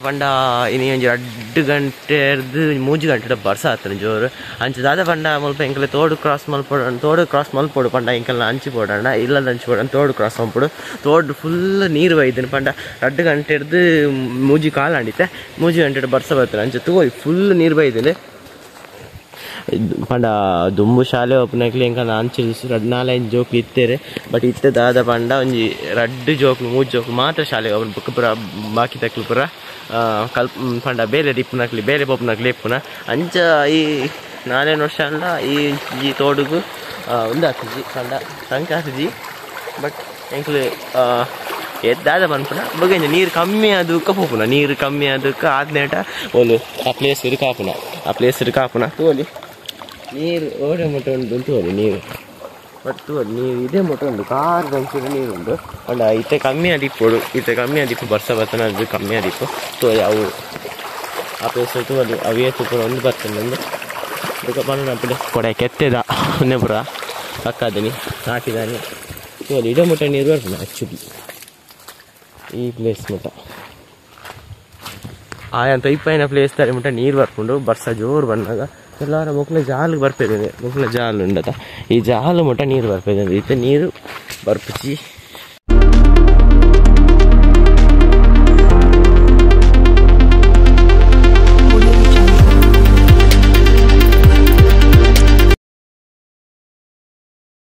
ಪಂಡ ಇನಿ ಒಂಜಿ 2 ಗಂಟೆರ್ದ್ 3 ಗಂಟೆದ ಬರ್ಸ ಆತನ ಜೋರು ಅಂಚ ದಾದ ಪಂಡ ಮುಲ್ಪ ಎಂಕಲೆ ತೋಡು ಕ್ರಾಸ್ ಮಲ್ಪೊಡು ತೋಡು ಕ್ರಾಸ್ ಮಲ್ಪೊಡು ಪಂಡ ಎಂಕಲ್ನ ಅಂಚಿ ಪೋಡಣ್ಣ ಇಲ್ಲದ ಅಂಚಿ ಪೋಡಣ್ಣ ತೋಡು ಕ್ರಾಸ್ ಮಲ್ಪೊಡು ತೋಡು ಫುಲ್ ನೀರು ಬೈದನು ಪಂಡ 2 ಗಂಟೆರ್ದ್ 3 ಕಾಲ ಅಂಡಿತೆ 3 ಗಂಟೆಡ್ ಬರ್ಸ ಬರ್ತದೆ ಅಂಚ ತೂವೊಲಿ ಫುಲ್ ನೀರು ಬೈದನು ಪಂಡ ದುಂಬು ಶಾಲೆ ಓಪುನಕ್ಲೆ ಎಂಕಲ್ನ ಅಂಚಿ 4-5 ಜೋಕ್ಲು ಇತ್ತೆರ್ ಬಟ್ ಇತ್ತೆ ದಾದ ಪಂಡ ಒಂಜಿ 2 ಜೋಕ್ಲು 3 ಜೋಕ್ಲು ಮಾತ್ರ ಶಾಲೆ ಓಪುನ ಬೊಕ್ಕ ಪೂರ ಬಾಕಿ ತಕ್ಲು ಪೂರ ಕಲ್ ಪಂಡ ಬೇಲೆ ಇಪ್ಪುನಕ್ಲಿ ಬೇಲೆ ಪೋಪುನಕ್ಲಿ ಇಪ್ಪುನ ಅಂಚ ಈ 4 ವರ್ಷ ಅಲ್ಲ ಈ ಈ ತೋಡುಗು ಉಂದಾತುಜಿ ಪಂಡ ಸಂಕಾತುಜಿ ಬಟ್ ಎಂಕ್ಲು ದಾದ ಪನ್ಪುನ ಬೊಕ ನೀರು ಕಮ್ಮಿ ಆದುಕ್ಕ ಪೋಪುನ ನೀರು ಕಮ್ಮಿ ಆದುಕ್ಕ ಆದ್ನೇಟ ಓಲು ಆ ಪ್ಲೇಸ್ ಕಾಪುನ ಆ ಪ್ಲೇಸ್ ಕಾಪುನ ತೋಲಿ ನೀರು ಓಡೆ ಮುಟ್ಟ ಉಂಟು ತೋಲಿ ನೀರು ಬಟ್ ತೋಲಿ ನೀರು ಇದೇ ಮುಟ್ಟ ಉಂಟು ಕಾರ್ ಬಂಚಿದ ನೀರು ಉಂಟು ಪಂಡ ಇತ್ತೆ ಕಮ್ಮಿ ಆದಿಪ್ಪೊಡು ಇತ್ತೆ ಕಮ್ಮಿ ಆದಿಪ್ಪು ಬರ್ಸ ಬರ್ತನ ಅದು ಕಮ್ಮಿ ಆದಿಪ್ಪು ತೋಲಿ ಅವು ಆ ಪ್ಲೇಸ್ ತೋಲಿ ಅವು ಏತು ಪೂರ ಒಂದು ಬರ್ತದೆ ಬೊಕ ಪಂಡ ಪಿಡ ಕೊಡೆ ಕೆತ್ತೆದ ಒಂದೇ ಪೂರ ಪಕ್ಕದನಿ ನಾಟಿದಾನಿ ತೋಲಿ ಇದೇ ಮುಟ್ಟ ನೀರು ಬರ್ಪುಂಡು ಆಕ್ಚುಲಿ ಈ ಪ್ಲೇಸ್ ಮುಟ್ಟ ಆಯಂತ ಇಪ್ಪೈನ ಪ್ಲೇಸ್ ತಾರೆ ಮುಟ್ಟ ನೀರು ಬರ್ಪುಂಡು ಬರ್ಸ ಜೋರು ಬಂದಾಗ ಎಲ್ಲಾರ ಮೊಕ್ಲ ಜಾಲು ಬರ್ಪೇದೆ ಮೊಕ್ಲ ಜಾಲು ಉಂಡತ ಈ ಜಾಲು ಮುಟ್ಟ ನೀರು ಬರ್ಪೇದೆ ಇತ್ತೆ ನೀರು ಬರ್ಪುಚಿ